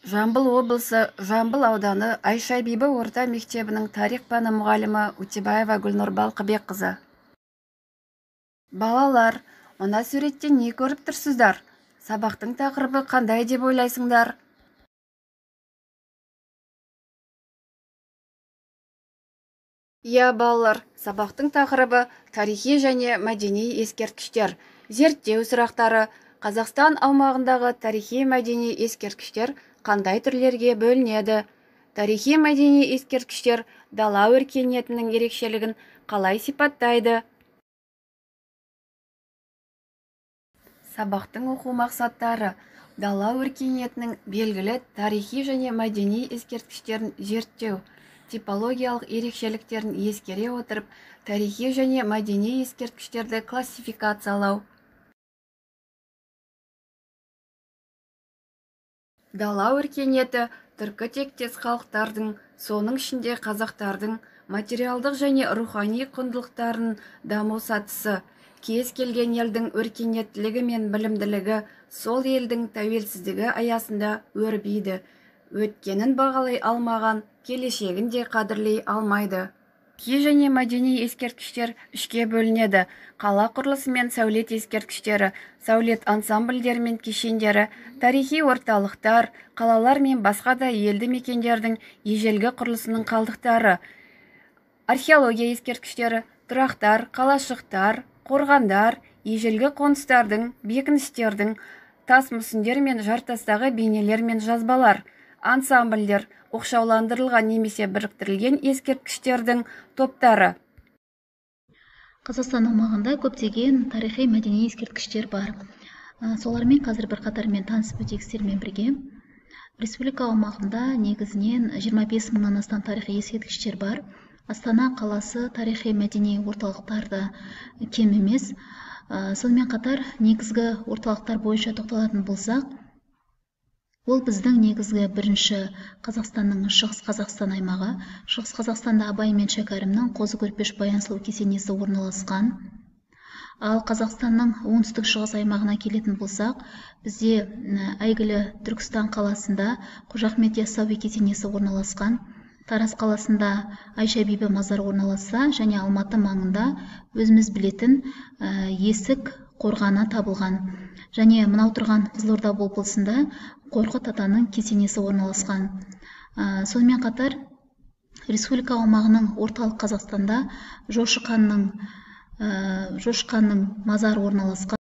Жамбыл облысы, Жамбыл ауданы, Айша Бибі орта мектебінің тарих пәні мұғалімі Утебаева Гүлнұр Балқыбекқызы. Балалар, мына суретте не көріп тұрсыздар? Сабақтың тақырыбы қандай деп ойлайсыңдар? Иә, балалар, сабақтың тақырыбы тарихи және мәдени ескерткіштер. Зерттеу сұрақтары. Қазақстан аумағындағы тарихи мәдени ескерткіштер қандай түрлерге бөлінеді? Тарихи мәдени ескерткіштер дала өркениетінің ерекшелігін қалай сипаттайды? Сабақтың оқу мақсаттары: дала өркениетінің белгілі тарихи және мәдени ескерткіштерін зерттеу, типологиялық ерекшеліктерін ескере отырып, тарихи және мәдени ескерткіштерді классификациялау. Дала өркениеті түркі тектес халықтардың, соның ішінде қазақтардың материалдық және рухани құндылықтарының даму сатысы. Кез келген елдің өркениеттілігі мен білімділігі сол елдің тәуелсіздігі аясында өрбиді. Өткенін бағалай алмаған, келешегін де қадірлей алмайды. Тарихи және мәдени ескерткіштер үшке бөлінеді: қала құрылысы мен сәулет ескерткіштері, сәулет ансамбльдері мен кешендері, тарихи орталықтар, қалалар мен басқа да елді мекендердің ежелгі құрылысының қалдықтары, археология ескерткіштері, тұрақтар, қалашықтар, қорғандар, ежелгі қоныстардың, бекіністердің, тас мүсіндер мен жартастағы бейнелер мен жазбалар, ансамбльдер, оқшауландырылған немесе біріктірілген ескерткіштердің топтары. Қазақстан аумағында көптеген тарихи мәдени ескерткіштер бар. Солармен қазір бірқатармен танысып өтейік сіздермен бірге. Республика аумағында негізінен 25 мыңнан астам тарихи ескерткіштер бар. Астана қаласы тарихи мәдени орталықтар да кем емес. Сонымен қатар негізгі орталықтар бойынша тоқталатын болсақ, ол біздің негізгі бірінші Қазақстанның Шығыс Қазақстан аймағы. Шығыс Қазақстанда Абай мен Шәкәрімнің Қозы Көрпеш Баян сұлу кесенесі орналасқан. Ал Қазақстанның оңтүстік шығыс аймағына келетін болсақ, бізде әйгілі Түркістан қаласында Қожа Ахмет Яссауи кесенесі орналасқан. Тараз қаласында Айша Бибі мазары орналасса, және Алматы маңында өзіміз білетін Есік қорғаны табылған. Және мынау тұрған Қызылорда облысында Қорқыт атаның кесенесі орналасқан. Сонымен қатар республика аумағының орталық Қазақстанда Жошы ханның мазары орналасқан.